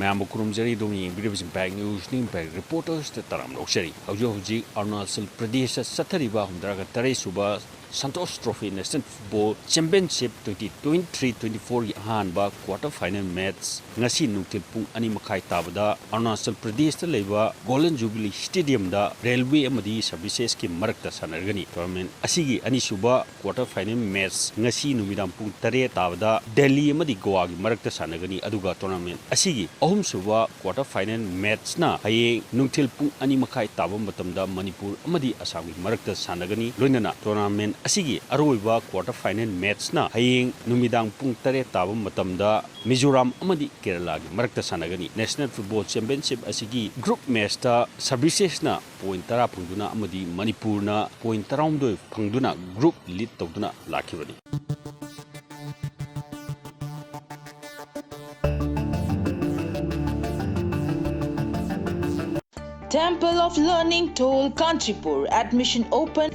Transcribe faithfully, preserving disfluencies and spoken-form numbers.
ꯃꯌꯥꯝꯕꯨ ꯈꯨꯔꯨꯝꯖꯔꯤ꯫ ꯑꯗꯣꯝꯅ ꯌꯦꯡꯕꯤꯔꯤꯕꯁꯤ impact ꯅ꯭ꯌꯨꯁꯅꯤ꯫ Impact ꯔꯤꯄꯣꯔꯇꯔꯁꯇ ꯇꯔꯥꯝꯅ ꯑꯣꯛꯆꯔꯤ꯫ ꯍꯧꯖꯤꯛ ꯍꯧꯖꯤꯛ ꯑꯔꯨꯅꯥꯆꯜ ꯄ꯭ꯔꯗꯦꯁꯇ ꯆꯠꯊꯔꯤꯕ ꯍꯨꯝꯗ꯭ꯔꯥꯒ ꯇꯔꯦꯠ ꯁꯨꯕ Santosh trophy national football championship twenty twenty-three twenty-fourꯒꯤ ꯑꯍꯥꯟꯕ ꯀ꯭ꯋꯥꯇꯔ ꯐꯥꯏꯅꯦꯜ ꯃꯦꯠꯆ ꯉꯁꯤ ꯅꯨꯡꯊꯤꯜ ꯄꯨꯡ ꯑꯅꯤ ꯃꯈꯥꯏ ꯇꯥꯕꯗ ꯑꯔꯨꯅꯥꯆꯜ ꯄ꯭ꯔꯗꯦꯁꯇ ꯂꯩꯕ ꯒꯣꯜꯗꯟ ꯖꯨꯕꯤꯂꯤ ꯁ꯭ꯇꯦꯗꯤꯌꯝꯗ ꯔꯦꯜꯋꯦ ꯑꯃꯗꯤ ꯁꯔꯚꯤꯁꯦꯁꯀꯤ ꯃꯔꯛꯇ ꯁꯥꯟꯅꯔꯒꯅꯤ꯫ ꯇꯣꯔꯅꯥꯃꯦꯟ ꯑꯁꯤꯒꯤ ꯑꯅꯤꯁꯨꯕ ꯀ꯭ꯋꯥꯇꯔ ꯐꯥꯏꯅꯦꯜ ꯃꯦꯠꯆ ꯉꯁꯤ ꯅꯨꯃꯤꯗꯥꯡ ꯄꯨꯡ ꯇꯔꯦꯠ ꯇꯥꯕꯗ ꯗꯦꯜꯂꯤ ꯑꯃꯗꯤ ꯒꯣꯋꯥꯒꯤ ꯃꯔꯛꯇ ꯁꯥꯟꯅꯒꯅꯤ꯫ ꯑꯗꯨꯒ ꯇꯣꯔꯅꯥꯃꯦꯟ ꯑꯁꯤꯒꯤ ꯑꯍꯨꯝꯁꯨꯕ ꯀ꯭ꯋꯥꯇꯔ ꯐꯥꯏꯅꯦꯜ ꯃꯦꯠꯆꯅ ꯍꯌꯦꯡ ꯅꯨꯡꯊꯤꯜ ꯄꯨꯡ ꯑꯅꯤ ꯃꯈꯥꯏ ꯇꯥꯕ ꯃꯇꯝꯗ ꯃꯅꯤꯄꯨꯔ ꯑꯃꯗꯤ ꯑꯁꯥꯝꯒꯤ ꯃꯔꯛꯇ ꯁꯥꯟꯅꯒꯅꯤ꯫ ꯂꯣꯏꯅꯅ ꯇꯣꯔꯅꯥꯃꯦꯟ ꯑꯁꯤꯒꯤ ꯑꯔꯣꯏꯕ ꯀ꯭ꯋꯥꯇꯔ ꯐꯥꯏꯅꯦꯜ ꯃꯦꯠꯆꯅ ꯍꯌꯦꯡ ꯅꯨꯃꯤꯗꯥꯡ ꯄꯨꯡ ꯇꯔꯦꯠ ꯇꯥꯕ ꯃꯇꯝꯗ ꯃꯤꯖꯣꯔꯥꯝ ꯑꯃꯗꯤ ꯀꯦꯔꯂꯥꯒꯤ ꯃꯔꯛꯇ ꯁꯥꯟꯅꯒꯅꯤ꯫ ꯅꯦꯁꯅꯦꯜ ꯐꯨꯠꯕꯣꯜ ꯆꯦꯝꯄꯤꯌꯟꯁꯤꯞ ꯑꯁꯤꯒꯤ ꯒ꯭ꯔꯨꯞ ꯃꯦꯠꯆꯇ ꯁꯔꯚꯤꯁꯦꯁꯅ ꯄꯣꯏꯟ ꯇꯔꯥ ꯐꯪꯗꯨꯅ ꯑꯃꯗꯤ ꯃꯅꯤꯄꯨꯔꯅ ꯄꯣꯏꯟ ꯇꯔꯥꯍꯨꯝꯗꯣꯏ ꯐꯪꯗꯨꯅ ꯒ꯭ꯔꯨꯞ ꯂꯤꯗ ꯇꯧꯗꯨꯅ ꯂꯥꯛꯈꯤꯕꯅꯤ꯫ Temple of Learning Toll Kanchipur, admission open.